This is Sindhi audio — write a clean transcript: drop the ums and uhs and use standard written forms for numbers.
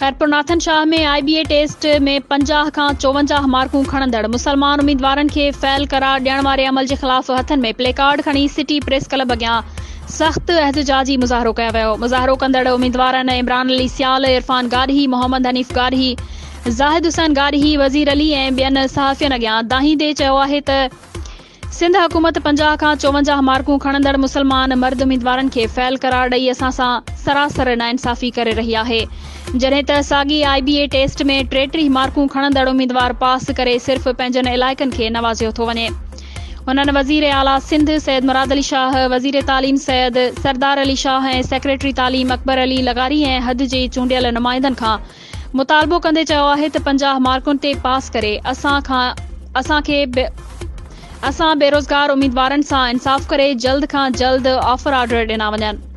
Khairpur Nathan Shah ۾ I B A test ۾ 50 کان 54 مارڪون کڻندڙ مسلمان اميدوارن کي فيل قرار ڏيڻ واري عمل جي خلاف هٿن ۾ پلي ڪارڊ کڻي سٽي پريس ڪلب اڳيان سخت احتجاجي مظاهرو ڪيو ويو. مظاهرو ڪندڙ اميدوارن عمران علي سيال، عرفان گاڏهي، محمد حنيف گاڏهي، زاهد حسين گاڏهي، وزير علي ۽ ٻين صحافين اڳيان دانهيندي چيو آهي ته سنڌ حڪومت 50 کان 54 مارڪون کڻندڙ مسلمان مرد اميدوارن کي فيل قرار ڏئي اسان سان سراسر ناانصافي ڪري رهي آهي جڏهن ته ساڳي آء بي اي ٽيسٽ ۾ 33 مارڪون کڻندڙ اميدوار پاس ڪري صرف پنهنجن علائقن کي نوازيو ٿو وڃي. هنن وزير اعليٰ سنڌ سيد مراد علي شاهه، وزير تعليم سيد سردار علي شاهه ۽ سيڪريٽري تعليم اڪبر علي لغاري ۽ حد جي چونڊيل نمائندن کان مطالبو ڪندي چيو آهي ته 50 مارڪن تي پاس ڪري اسان کان اسان کي اسان بيروزگار اميدوارن سان انصاف ڪري جلد کان جلد آفر آرڊر ڏنا وڃن.